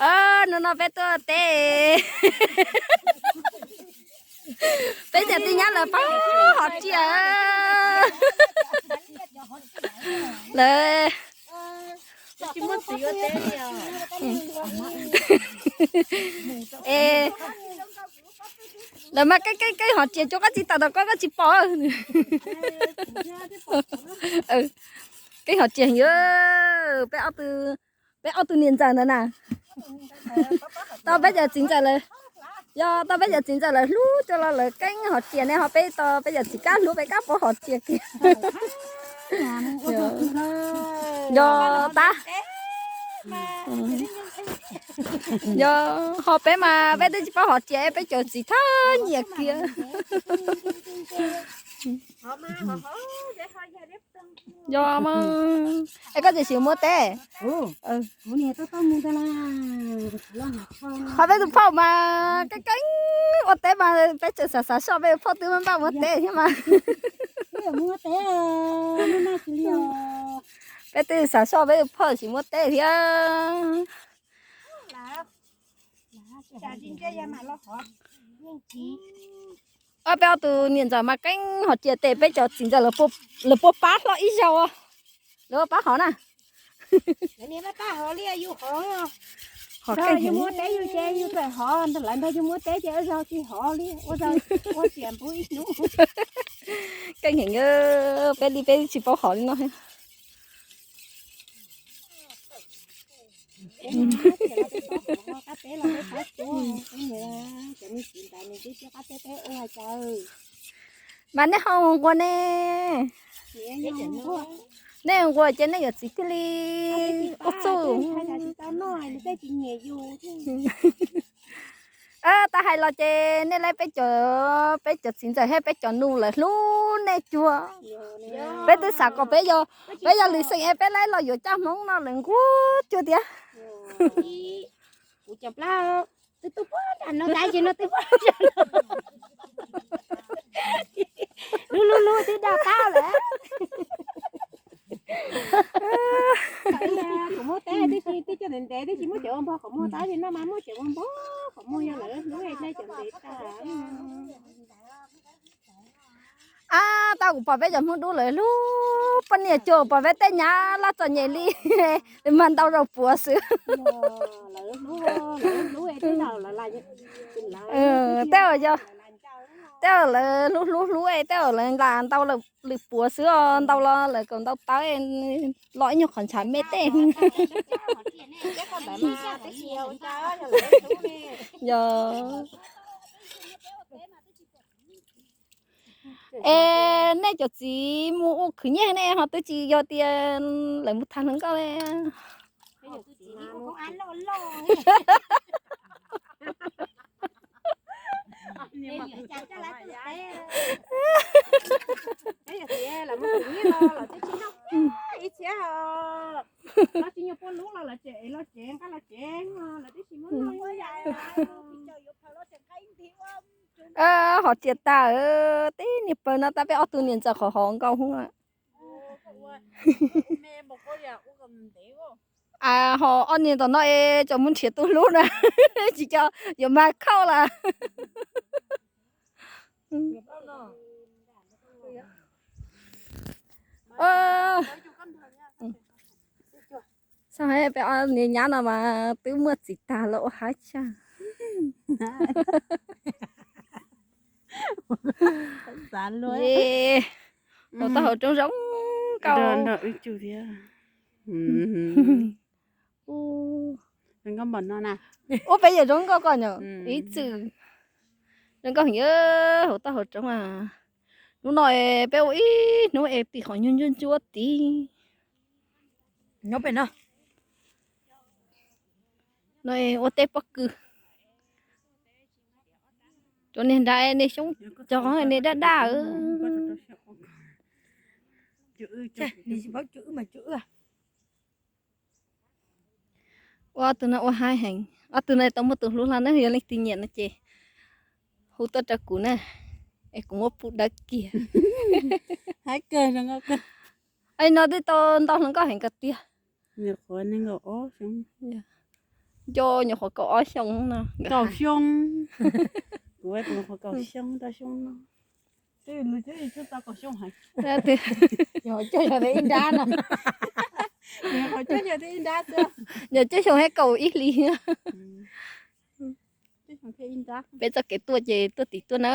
Hnub no peb tuaj teb. Peb cov tij nyab lawv paub hov riam. Lawv, es, lawv mas keeb keeb keeb hov riam, cua koj tsis tawm tau koj, koj tsis pom. Keeb hov riam yog peb ob tug niam ntxawm ntawd na. Tau peb cov txiv ntxawm lawv, yog tau peb cov txiv ntxawm lawv hlub cua los lawv keeb hov riam ne, ho peb tau peb cov txiv kab hlub peb kab paub hov riam kiag. Yog tab, yog ho peb mas peb twb tsis paub hov riam, peb cov txiv thab nyiam kiag. Yog mas, es koj tseem xav muab teb? Qhov peb tus phauj mas keeb keeb ua teb mas peb tseem xav xav soj peb tus phauj twb npaj muab teb thiab mas. Peb twb xav soj peb tus phauj tsis muab teb thiab. Ob peb ob tug niam ntxawm mas keeb hov riam tes peb cov txiv ntxawm lawv puas pab hlo ib zaug, lawv puas pab hov na. Hov keej heev. Keej heev, peb li peb tsis paub hov li no thiab. Mas nej ho nquag ne, nej nquag ces nej yuav txiv thiaj li ua txuj. Tab hais los ces nej lawv peb cov, peb cov txiv ntxawm thiab peb cov nus lawv hlub nej cuag. Peb twb xav kom peb yog, peb yog lwm xeem es peb lawv los yuav caj Hmoob no lawv nquag cuag tiag. Kuv cov plab twb tuaj puag nram no tab sis no twb puag nram no. Lub lub lub twb da tau lawm. Kuv muab teb tib si twb coj ntev ntev tib si muab cov ua npog qhov muag tab sis no mas muab cov ua npog qhov muag yog lawv hlub es hlub cov ntev tag. Ab, tau kuv pom peb cov Hmoob dub lawv hlub poj niam cuag pom peb tej nyab laj txom nyem li, mas ntau zaus puav xwb. Tej, tej lawv hlub hlub hlub, tej lawv nqa ntau lwm puav xwb os, ntau los lawv kom ntau tawv los ib nyuag qhov ntshav me tej. Yog. Es nej cov txiv mus ua khwv nyiaj ne ho twb tsis yog tias lawv mus tham hluas nkauj li. Hov txias tas, tib niag pawg no tab peb ob tug niam ntxawm qhov hov nkaus hub. Ho ob niag tom no es cov mus nrhiav tus hlub na, tsis cov yuav mag khauj lawm. Xav hais peb ob niag nyab no mas twb muaj txiv tag lawm ua hab tshaj. Hauv toj hauv roob zoo nkauj. Ub, peb yawm zoo nkauj koj nyom ib txwm zoo nkauj heev, hauv toj hauv roob. Hnub no peb ua ib hnub es pim qhov nyuag ntsuab ntsuab tid. No ua teb pob kws. Cov niag nrad niag xyoob cog niag daj daj. Ua ob tug no ua haib heev, ob tug no tau muaj tus hlub hlo na, yog leej twg nyiam no ces hu tuaj rau kuv na, es kuv muab pub dawb kiag. Haib kawg, no twb tau ntau hluas nkauj heev kawg tiag. Nco nyuam qhuav kaum ob xyoo no. Kaum xyoo. Kuv nyuam qhuav kaum xyoo rau xyoo no. Yog cuaj xyoo thiab kaum ib hlis. Peb txoj kev tuaj ces tuaj tim tuaj na.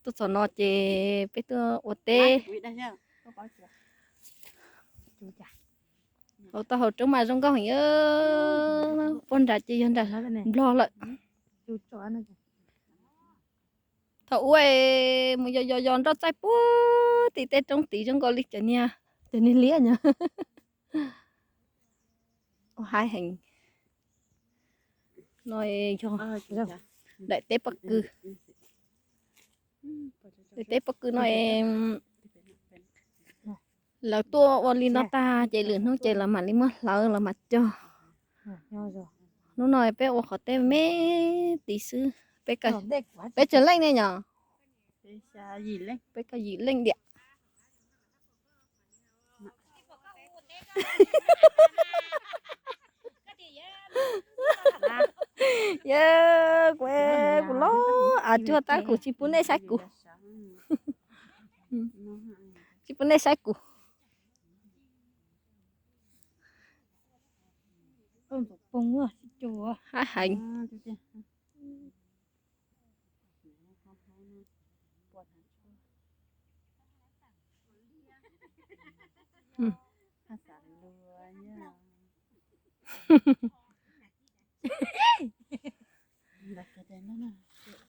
Tuaj txog no ces peb tuaj ua teb. Hauv tau hauv roob mas zoo nkauj heev. Puag nrad ces yog nram Nplog lawm. Thaum ub mus yos yos yos nroj txaij puag tim tej roob tid zoo nkaus li cov niag, cov niag liab nyo. Ua haib heev. No yog daim teb pob kws. Daim teb pob kws no lawv tuaj ua li no tag ces lwm hnub ces lawv mam li muab hlawv los mas cog. Hnub no peb ua qhov teb me tid xwb. Peb tsev leej ne yom? Peb kaum yim leej diam. Yog kuv, kuv los av cuag tab kuv tsis pub nej saib kuv. Tsis pub nej saib kuv. Haib heev.